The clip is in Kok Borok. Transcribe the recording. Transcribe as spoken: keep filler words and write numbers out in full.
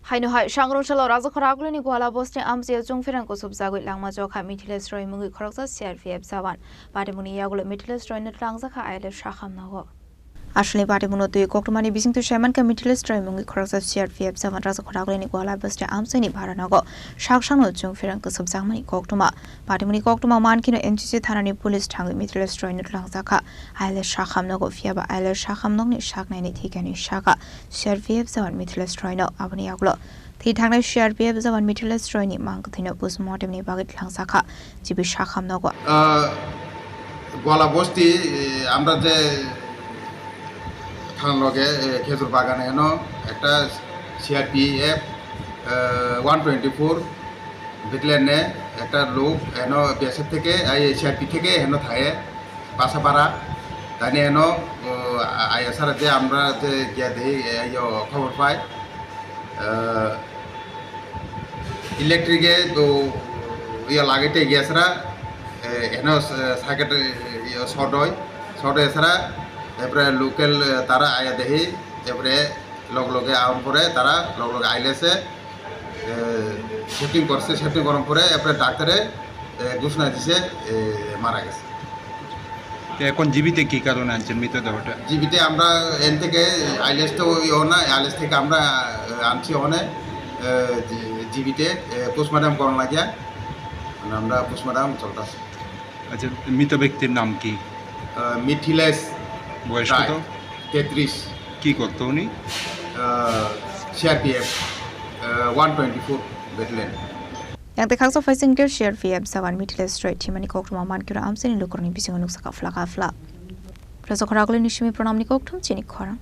Haino hai, sangrong salo Rajakhor Agulini Gwala Bosti amchio chwng pherang kusubjagwi langma chokha Mithilesh Roy mungwi khoroksa C R P F jawan. Patimuni yagulo Mithilesh Roy no tlangjak kha I L S sakham nogo. Aswlni patimungno twi koktwmani bisingtwi saimankha Mithilesh Roy mungwi khoroksa C R P F jawan Rajakhor Agulini Gwala Bosti amchini bharanogo saksangno chwng pherang kusubjakmani koktwma. Patimungni koktwma mankhino N C C thanani police thangwi Mithilesh Roy no tlangjak kha I L S sakham nogo, phiyaba I L S sakham nokni saknaini thikani saka C R P F jawan Mithilesh Roy no. Aboni yagulo thwi thangnai C R P F jawan Mithilesh Roy ni mang kwthwino postmortem ni bagwi tlangjak kha G B sakham nogo. আহ, গোয়ালা বস্তি, এ, আমরা যে থানার লগে, এ, খেজুর বাগানে এনো একটা CRPF, uh, one twenty four ব্যাটালিয়নে একটা লোক এনো বিএসএফ থেকে, এই সিআরপি থেকে এনো থাকে পাশাপাড়া। তাই এনো, ও, আ-, আইএসআর যে আমরা যে গিয়া দেখি, এ, ইয়ো, খবর পাই। আহ, ইলেকট্রিকে তো ইয়া লাগাইতে গিয়েছরা, এ, এনো সা-, সার্কিট, ইয়া, শর্ট হয়, শর্ট হয়েছরা, এরপরে লোকাল, এ, তারা আয়া দেখি, এরপরে লগে লগে আউন করে তারা লগে লগে আইলেছে, এ, সেটিং করছে, সেটিং করার পরে এরপরে ডাক্তারে, এ, ঘোষণা দিছে, এ, মারা গেছে। তো এখন জিবিতে কি কারণে আনছেন মৃতদেহটা? জিবিতে আমরা এন থেকে আইলেস তো ইয়ে না, আইলেস থেকে আমরা, আহ, আনছি ওখানে, আহ, জি-, জিবিতে, আহ, পোস্টমর্টম করানো লাগে। মানে আমরা পোস্টমর্টম চলতেছে। আচ্ছা, মৃত ব্যক্তির নাম কি? আহ, মিথিলেশ বয়স রায়, কত? তেত্রিশ। কি করতো উনি? Uh, CRPF, uh, one twenty four battalion. Yang tei khaksa phaising ter C R P F jawan Mithilesh Roy thwimani koktwma mankhe oro amchaini lukurokni bisingo nuksa kha phlak kha phlak. Rajakhor Agulini simi pranamni kokthum chini khorang.